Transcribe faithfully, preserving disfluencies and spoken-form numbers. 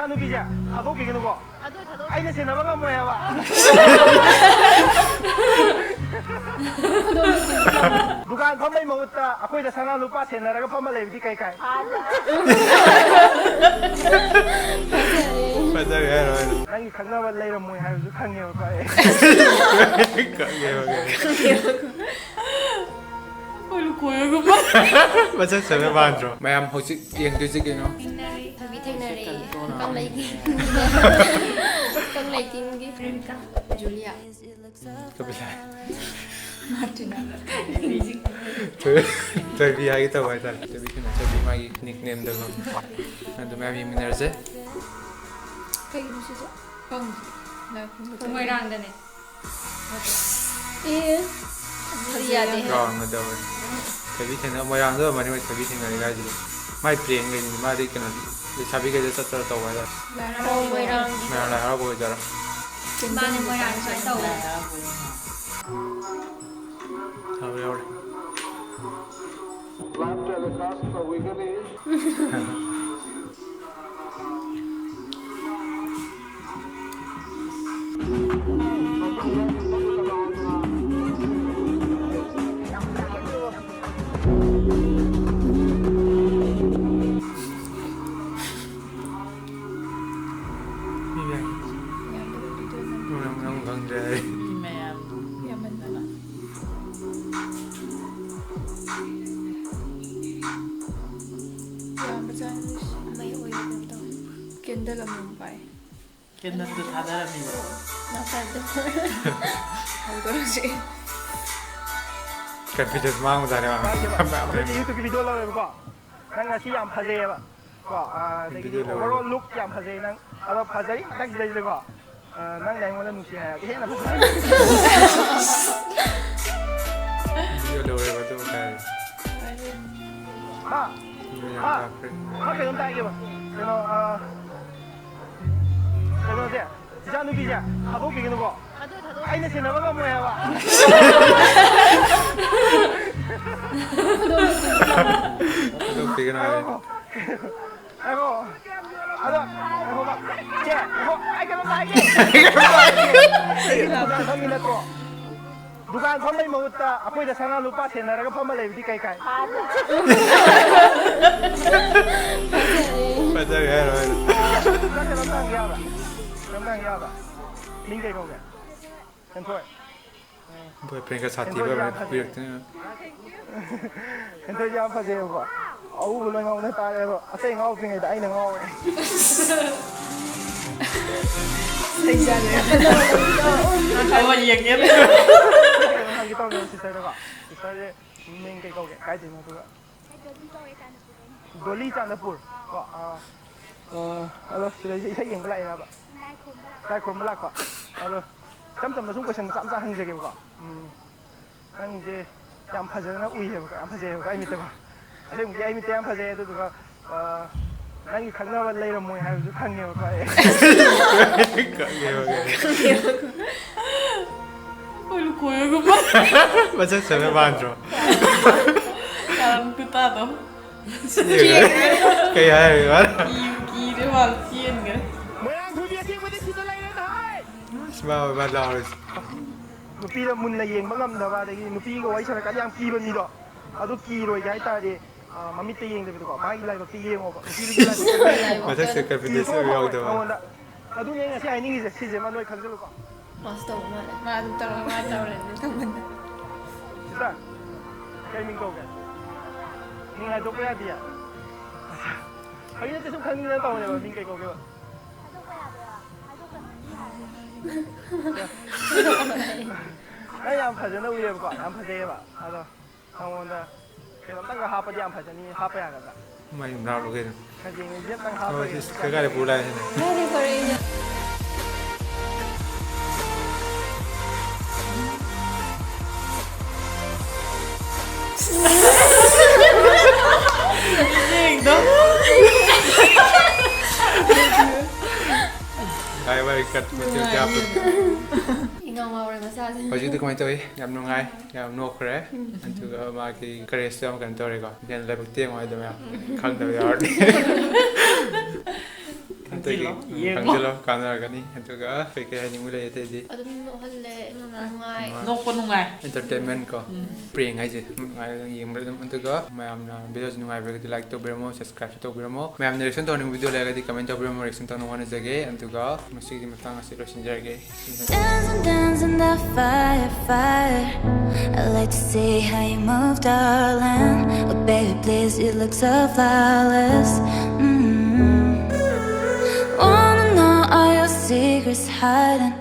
ꯅꯨꯄꯤꯁꯦ ꯊꯥꯗꯣꯛꯄꯤꯒꯅꯨꯀꯣ꯫ ꯑꯩꯅ ꯁꯦꯟꯅꯕ ꯉꯝꯃꯣꯏ ꯍꯥꯏꯕ꯫ ꯗꯨꯀꯥꯟ ꯐꯝꯕꯩ ꯃꯍꯨꯠꯇ ꯑꯩꯈꯣꯏꯗ ꯁꯅꯥ ꯂꯨꯄꯥ ꯁꯦꯟꯅꯔꯒ ꯐꯝꯃ ꯂꯩꯕꯗꯤ ꯀꯩ ꯀꯥꯏ? ꯐꯖꯔꯦ ꯍꯥꯏꯔꯣ, ꯍꯥꯏꯔꯣ꯫ ꯅꯪꯒꯤ ꯈꯪꯅꯕ ꯂꯩꯔꯝꯃꯣꯏ ꯍꯥꯏꯕꯁꯨ ꯈꯪꯉꯦꯕꯀꯣ ꯑꯩ꯫ ꯈꯪꯉꯦꯕ, ꯈꯪꯉꯦ꯫ ꯑꯩꯈꯣꯏ ꯂꯨꯀꯣꯏꯔꯒꯨꯝꯕ꯫ ꯃꯁꯛ ꯐꯖꯕ ꯃꯥꯟꯗ꯭ꯔꯣ? ꯃꯌꯥꯝ ꯍꯧꯖꯤꯛ ꯌꯦꯡꯗꯣꯏꯁꯦ ꯀꯩꯅꯣ? ꯊꯦꯡꯅꯔꯦ꯫ ꯊꯣꯏꯕꯤ ꯊꯦꯡꯅꯔꯦ꯫ ꯀꯪꯂꯩꯒꯤ꯫ ꯀꯪꯂꯩ ꯀꯤꯡꯒꯤ꯫ ꯖꯨꯂꯤꯌꯥ꯫ ꯀꯄꯤꯂꯥ꯫ ꯃꯥꯔꯇꯤꯅꯥ꯫ ꯊꯣꯏ-, ꯊꯣꯏꯕꯤ ꯍꯥꯏꯒꯦ ꯇꯧꯕ ꯍꯥꯏꯇꯥꯔꯦ꯫ ꯊꯣꯏꯕꯤ ꯊꯦꯡꯅ-, ꯊꯣꯏꯕꯤ ꯃꯥꯒꯤ nicknameꯗꯣ꯫ ꯑꯗꯨ ꯃꯌꯥꯝ ꯌꯦꯡꯃꯤꯟꯅꯔꯁꯦ꯫ ꯀꯩꯒꯤꯅꯣ ꯁꯤꯁꯦ? ꯈꯪꯗꯦ꯫ ꯂꯥꯏ ꯈꯨꯔꯨꯝꯕ ꯃꯣꯏꯔꯥꯡꯗꯅꯦ꯫ ꯑꯦ꯫ ꯑꯗꯨꯗꯤ ꯌꯥꯗꯦ꯫ ꯀꯥꯎꯔꯝꯒꯗꯧꯔꯦ꯫ ꯊꯣꯏꯕꯤ ꯊꯦꯡꯅ-, ꯃꯣꯏꯔꯥꯡꯗ ꯑꯣꯏꯔꯝꯃꯅꯤ ꯃꯣꯏ ꯊꯣꯏꯕꯤ ꯊꯦꯡꯅꯔꯤ ꯍꯥꯏꯁꯤꯗꯤ꯫ ꯃꯥꯏ friendꯈꯩꯅꯤ, ꯃꯥꯗꯤ ꯀꯩꯅꯣ, ꯂꯩꯁꯥꯕꯤꯈꯩꯗ ꯆꯠ ꯆꯠ ꯇꯧꯕ ꯍꯥꯏꯇꯥꯔꯦ꯫ ꯑꯣ, ꯃꯣꯏꯔꯥꯡꯒꯤ꯫ ꯃꯣꯏꯔꯥꯡ ꯂꯥꯏ ꯍꯔꯥꯎꯕ ꯑꯣꯏꯖꯔꯣ꯫ ꯃꯥꯅꯦ, ꯃꯣꯏꯔꯥꯡ ꯁꯨꯃꯥꯏꯅ ꯇꯧꯋꯦ꯫ ꯌꯥꯎꯔꯦ, ꯌꯥꯎꯔꯦ꯫ ꯃꯤ ꯃꯌꯥꯝ꯫ ꯃꯌꯥꯝꯗꯣ ꯎꯕꯤꯗꯣꯏꯅꯣ? ꯃꯌꯥꯝ ꯈꯪꯗ꯭ꯔꯦ ꯑꯩ꯫ ꯃꯤ ꯃꯌꯥꯝꯗꯣ꯫ ꯌꯥꯝꯃꯟꯗꯅ꯫ ꯌꯥꯝꯕꯖꯥꯠꯅꯤ꯫ ꯃꯩ ꯑꯣꯏꯕ ꯀꯩꯅꯣ ꯇꯧꯋꯦ꯫ Candle ꯑꯃꯃꯝ ꯄꯥꯏ꯫ Candleꯗꯣ ꯊꯥꯗꯔꯝꯃꯤꯕ꯫ ꯅꯥꯎꯆꯥꯗꯣ꯫ ꯍꯧꯗꯣꯔꯁꯤ꯫ Confidence ꯃꯥꯡꯕꯖꯥꯠꯅꯦ ꯃꯥ꯫ ꯃꯥꯒꯤ ꯑꯃ ꯑꯩꯈꯣꯏꯒꯤ YouTubeꯀꯤ video ꯂꯧꯋꯦꯕꯀꯣ꯫ ꯅꯪ ꯉꯁꯤ ꯌꯥꯝ ꯐꯖꯩꯌꯦꯕ꯫ ꯀꯣ, ꯑꯥ, ꯑꯗꯒꯤꯗꯤ video ꯂꯧꯋꯦꯕ꯫ Overall look ꯌꯥꯝ ꯐꯖꯩ ꯅꯪ꯫ ꯑꯗꯣ ꯐꯖꯩ ꯃꯊꯛꯁꯤꯗꯩꯁꯤꯗꯀꯣ꯫ ꯑ, ꯅꯪꯅ ꯑꯩꯉꯣꯟꯗ ꯅꯨꯡꯁꯤ ꯍꯥꯏꯔꯗꯤ ꯍꯦꯟꯅ ꯐꯖꯅꯤ꯫ Video ꯂꯧꯔꯦꯕ ꯑꯗꯨ ꯍꯥꯏꯔꯗꯤ꯫ ꯃꯥ, ꯃꯥ, ꯃꯥ ꯀꯩꯅꯣꯝꯇ ꯍꯥꯏꯒꯦꯕ꯫ ꯀꯩꯅꯣ, ꯑ, ꯀꯩꯅꯣꯁꯦ, ꯏꯆꯥꯅꯨꯄꯤꯁꯦ ꯊꯥꯗꯣꯛꯄꯤꯒꯅꯨꯀꯣ꯫ ꯑꯩꯅ ꯁꯦꯟꯅꯕ ꯉꯝꯃꯣꯏ ꯍꯥꯏꯕ꯫ ꯊꯥꯗꯣꯛꯄꯤꯒꯅꯨ ꯍꯥꯏꯌꯦ꯫ ꯉꯥꯏꯈꯣ꯫ ꯑꯗꯣ, ꯆꯦ, ꯉꯥꯏꯈꯣ, ꯑꯩ ꯀꯩꯅꯣꯝꯇ ꯍꯥꯏꯒꯦ꯫ ꯑꯩꯒꯤ ꯗꯨꯀꯥꯟ ꯐꯝꯃꯤ ꯅꯠꯇ꯭ꯔꯣ? ꯗꯨꯀꯥꯟ ꯐꯝꯕꯩ ꯃꯍꯨꯠꯇ ꯑꯩꯈꯣꯏꯗ ꯁꯅꯥ ꯂꯨꯄꯥ ꯊꯦꯟꯅꯔꯒ ꯐꯝꯃ ꯂꯩꯕꯗꯤ ꯀꯩ ꯀꯥꯏ? ꯐꯖꯔꯦ ꯍꯥꯏꯔꯣ ꯍꯥꯏꯔꯣ꯫ ꯅꯪ ꯀꯩꯅꯣꯝꯇ ꯍꯪꯒꯦ ꯌꯥꯕ꯭ꯔꯥ? ꯀꯩꯅꯣꯝꯇ ꯍꯪꯒꯦ ꯌꯥꯕ꯭ꯔꯥ? ꯃꯤꯡ ꯀꯩ ꯀꯧꯒꯦ? ꯍꯦꯟꯊꯣꯏ꯫ Boyfriend ꯒ ꯁꯥꯊꯤꯕ ꯍꯦꯟꯊꯣꯏꯁꯦ ꯌꯥꯝ ꯐꯖꯩ꯫ ꯄꯤꯔꯛꯇꯅ꯫ ꯍꯦꯟꯊꯣꯏꯁꯦ ꯌꯥꯝ ꯐꯖꯩꯌꯦꯕꯀꯣ꯫ ꯑꯎꯕ ꯂꯣꯏ ꯉꯥꯎꯅ ꯇꯥꯔꯦ ꯑꯗꯣ ꯑꯇꯩ ꯉꯥꯎꯗ꯭ꯔꯤꯉꯩꯗ ꯑꯩꯅ ꯉꯥꯎꯔꯦ꯫ ꯂꯩꯖꯔꯦ꯫ ꯑꯃ ꯌꯦꯡꯒꯦ꯫ ꯀꯩꯅꯣ ꯍꯪꯒꯦ ꯇꯧꯕꯅꯦ sister ꯗꯀꯣ꯫ Sister ꯁꯦ ꯃꯤꯡ ꯀꯩ ꯀꯧꯒꯦ? ꯀꯥꯏꯗꯩꯅꯣ ꯑꯗꯨꯒ? ꯗꯣꯂꯤ ꯆꯥꯟꯗꯄꯨꯔ꯫ ꯀꯣ, ꯑꯥ, ꯑꯥ, ꯑꯗꯣ ꯁꯤꯗꯩꯁꯤ ꯏꯁꯩ ꯌꯦꯡꯕ ꯂꯥꯛꯏꯔꯕ? ꯂꯥꯏ ꯈꯨꯔꯨꯝꯕ ꯂꯥꯛꯄ꯫ ꯑꯗꯣ ꯏꯆꯝ ꯆꯝꯕ ꯁꯨꯝ question ꯃꯆꯥ ꯃꯆꯥ ꯍꯪꯖꯒꯦꯕꯀꯣ꯫ ꯎꯝ, ꯅꯪꯁꯦ ꯌꯥꯝ ꯐꯖꯅ ꯎꯏꯌꯦꯕꯀꯣ, ꯌꯥꯝ ꯐꯖꯩꯌꯦꯕꯀꯣ ꯑꯩ ꯃꯤꯠꯇꯀꯣ꯫ ꯑꯁꯦꯡꯕꯗꯤ ꯑꯩ ꯃꯤꯠꯇ ꯌꯥꯝ ꯐꯖꯩ, ꯑꯗꯨꯗꯨꯒ, ꯑꯥ, ꯅꯪꯒꯤ ꯈꯪꯅꯕ ꯂꯩꯔꯝꯃꯣꯏ ꯍꯥꯏꯕꯁꯨ ꯈꯪꯉꯦꯕꯀꯣ ꯑꯩ꯫ ꯈꯪꯉꯦꯕꯀꯣ꯫ ꯑꯩꯈꯣꯏ ꯂꯨꯀꯣꯏꯔꯒꯨꯝꯕ꯫ ꯃꯁꯛ ꯐꯖꯕ ꯃꯥꯟꯗ꯭ꯔꯣ? ꯀꯥꯔꯟ ꯈꯨꯇꯥꯗꯣ꯫ ꯀꯩ ꯍꯥꯏꯔꯤꯕ? ꯀꯤꯕꯨ ꯀꯤꯔꯦ, ꯃꯥ ꯆꯦꯟꯈ꯭ꯔꯦ꯫ ꯃꯣꯏꯔꯥꯡ ꯊꯣꯏꯕꯤ ꯑꯁꯦꯡꯕꯗꯤ ꯁꯤꯗ ꯂꯩꯔꯦ ꯅꯍꯥꯏ꯫ ꯑꯁ, ꯃꯥ, ꯃꯥ ꯂꯥꯎꯔꯤꯁꯦ꯫ ꯅꯨꯄꯤꯗ ꯃꯨꯟꯅ ꯌꯦꯡꯕ ꯉꯝꯗꯕ, ꯑꯗꯒꯤ ꯅꯨꯄꯤꯒ ꯋꯥꯔꯤ ꯁꯥꯟꯅꯔꯀꯥꯟꯗ ꯌꯥꯝ ꯀꯤꯕ ꯃꯤꯗꯣ, ꯑꯗꯨ ꯀꯤꯔꯣꯏꯒꯦ ꯍꯥꯏꯇꯥꯔꯗꯤ, ꯑ, ꯃꯃꯤꯠꯇ ꯌꯦꯡꯗꯕꯤꯗꯀꯣ, ꯃꯥꯒꯤ ꯂꯥꯏꯕꯛꯇ ꯌꯦꯡꯉꯣꯕ꯫ ꯅꯨꯄꯤꯗꯨꯒꯤ ꯂꯥꯏꯕꯛꯇ ꯌꯦꯡꯉꯣꯕ꯫ ꯃꯁꯛꯁꯦ confidence ꯀꯤꯊꯣꯛꯑꯣꯕ ꯌꯥꯎꯗꯕ꯫ ꯃꯉꯣꯟꯗ꯫ ꯑꯗꯨꯅꯦ ꯑꯩ ꯉꯁꯤ ꯍꯥꯏꯅꯤꯡꯉꯤꯁꯦ, ꯁꯤꯁꯦ ꯃꯥ ꯅꯣꯏ ꯈꯪꯖꯤꯜꯂꯨꯀꯣ꯫ ꯃꯥꯁꯨ ꯇꯧꯕ ꯃꯥꯜꯂꯦ꯫ ꯃꯥ ꯑꯗꯨꯝ ꯇꯧꯔꯒ ꯃꯥ ꯇꯧꯔꯦ ꯑꯗꯨꯝ ꯇꯧꯕꯅꯦ꯫ Sister, ꯀꯩ ꯃꯤꯡ ꯀꯧꯒꯦ? ꯃꯤꯡ ꯍꯥꯏꯗꯣꯛꯄ ꯌꯥꯗꯤꯌꯦ? ꯐꯥꯒꯤ ꯅꯠꯇꯦ, ꯁꯨꯝ ꯈꯪꯅꯤꯡꯗꯅ ꯇꯧꯕꯅꯦꯕ꯫ ꯃꯤꯡ ꯀꯩ ꯀꯧꯒꯦꯕ? ꯅꯪ ꯌꯥꯝ ꯐꯖꯅ ꯎꯏꯌꯦꯕꯀꯣ, ꯌꯥꯝ ꯐꯖꯩꯌꯦꯕ꯫ ꯑꯗꯣ ꯅꯉꯣꯟꯗ ꯀꯩꯅꯣꯝꯇꯪꯒ ꯍꯥꯞꯄꯗꯤ ꯌꯥꯝ ꯐꯖꯅꯤ, ꯍꯥꯞꯄ ꯌꯥꯒꯗ꯭ꯔꯥ? ꯃꯥꯏ ꯁꯨꯝ ꯍꯥꯞꯂꯨ ꯀꯩꯅꯣ꯫ ꯈꯖꯦꯡ ꯂꯩꯁꯦ ꯑꯝꯇꯪ ꯍꯥꯞꯄ ꯍꯣꯏ, ꯌꯦꯡꯁꯤ꯫ ꯁꯤ ꯀꯩꯀꯥꯗ ꯄꯨ ꯂꯥꯛꯑꯦ ꯁꯤꯅ꯫ ꯀꯥꯏꯗꯩ ꯄꯨꯔꯛꯏꯅꯣ? ꯌꯦꯡꯗꯣ꯫ ꯚꯥꯏ, ꯚꯥꯏ, cut ꯃꯇꯦꯛ ꯍꯥꯞꯄꯨ꯫ ꯏꯉꯥꯎ ꯉꯥꯎꯔꯦ ꯃꯁꯥꯁꯦ꯫ ꯍꯧꯖꯤꯛꯇꯤ ꯀꯃꯥꯏꯅ ꯇꯧꯋꯤ? ꯌꯥꯝ ꯅꯨꯡꯉꯥꯏ, ꯌꯥꯝ ꯅꯣꯛꯈ꯭ꯔꯦ꯫ ꯎꯝ꯫ ꯑꯗꯨꯒ ꯃꯥꯒꯤ courage ꯇꯣ ꯌꯥꯝ ꯀꯩꯅꯣ ꯇꯧꯔꯦꯀꯣ꯫ ꯌꯥꯝ ꯂꯥꯏꯕꯛ ꯇꯦꯡꯉꯣ ꯍꯥꯏꯗꯣ ꯃꯌꯥꯝ ꯈꯪꯗꯕ ꯌꯥꯎꯔꯗꯤ꯫ ꯈꯪ-, ꯊꯤꯜꯂꯣ, ꯎꯝ, ꯌꯦꯡꯉꯣ꯫ ꯈꯪꯖꯤꯜꯂꯣ, ꯀꯥꯟꯅꯔꯒꯅꯤ꯫ ꯑꯗꯨꯒ ꯀꯩ ꯀꯩ ꯍꯥꯏꯅꯤꯡꯕ ꯂꯩ ꯑꯇꯩꯗꯤ? ꯑꯗꯨꯝ ꯅꯣꯛꯍꯜꯂꯦ, ꯅꯨꯡꯉꯥꯏ꯫ ꯅꯣꯛꯄ ꯅꯨꯡꯉꯥꯏ꯫ Entertainment ꯀꯣ, prank ꯍꯥꯏꯁꯦ ꯅꯨꯡꯉꯥꯏꯔꯒ ꯌꯦꯡꯕꯗ ꯑꯗꯨꯝ꯫ ꯑꯗꯨꯒ ꯃꯌꯥꯝꯅ videoꯁꯤ ꯅꯨꯡꯉꯥꯏꯕꯤꯔꯒꯗꯤ like ꯇꯧꯕꯤꯔꯝꯃꯣ, subscribeꯁꯨ ꯇꯧꯕꯤꯔꯝꯃꯣ꯫ ꯃꯌꯥꯝꯅ reaction ꯇꯧꯍꯟꯅꯤꯡꯕ video ꯂꯩꯔꯒꯗꯤ comment ꯇꯧꯕꯤꯔꯝꯃꯣ, reaction ꯇꯧꯅꯕ ꯍꯣꯠꯅꯖꯒꯦ꯫ ꯑꯗꯨꯒ ꯉꯁꯤꯒꯤ ꯃꯇꯥꯡ ꯑꯁꯤ ꯂꯣꯏꯁꯤꯟꯖꯔꯒꯦ꯫ Dancing, dancing the fire, fire. I like to see how you move, darling. Oh, baby, please, you look so flawless. Mm. Wanna know all your secrets hiding.